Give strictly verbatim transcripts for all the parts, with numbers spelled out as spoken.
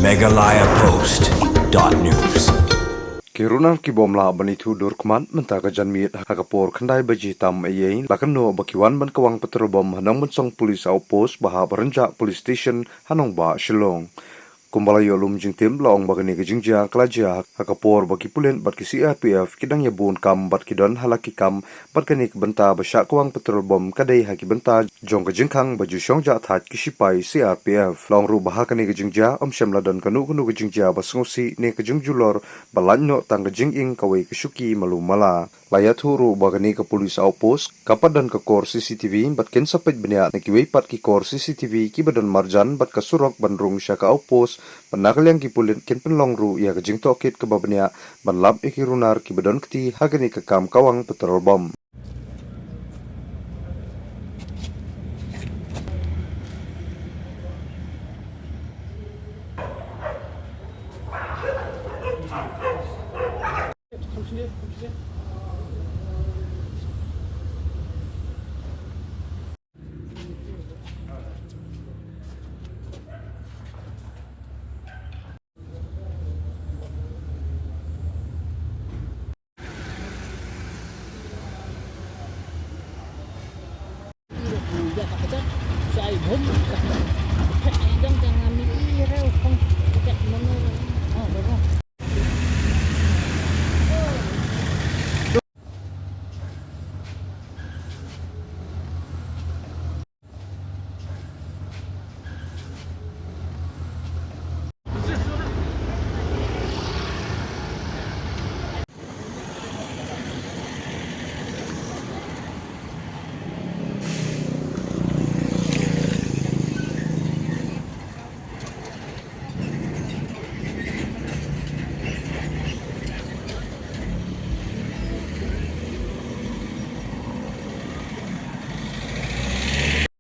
Meghalaya Post dot news. Ki runar ki bym lah ban ithuh dur khmat mynta ka janmiet ha ka por khyndai baje tam eiei la kynnoh ba ki wan ban kawang petrol bom ha Nongmynsong Police Outpost ba hap Rynjah Police Station ha nongbah Shillong. Kumba la ïoh lum jingtip la ong ba kane ka jingjia ka la jia ha ka por ba ki pulit bad ki C R P F ki dang ïa bun kam bad ki don ha la ki kam bad kane ka bynta ba shah kawang petrol bom ka dei ha ki bynta jong ka jingkhang ba ju shong jah thait ki shipai C R P F. La ong ruh ba ha kane ka jingjia ym shym la don kano kano ka jingjia ba sngewsih ne ka jingjulor ba lait noh tang ka jingim kawei ka shuki malu mala. La ïathuh ruh ba kane ka police outpost kam pat don ka kor C C T V bad kin sa peit bniah na kiwei pat ki kor C C T V kiba don marjan bad ka surok ban rung sha ka outpost, bad na ka liang ki pulit kin pynlong ruh ïa ka jingtohkit kaba bniah ban lap ïa ki runar kiba don kti ha kane ka kam kawang petrol bom.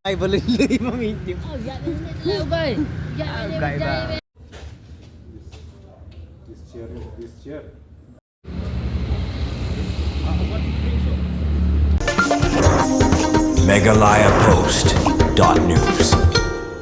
Ai, boleh lei mami. Oh, ya, ini lah, Ubay. Ya, ini Ubay, Ubay. Ubay. This chair, this chair. Meghalaya Post dot news.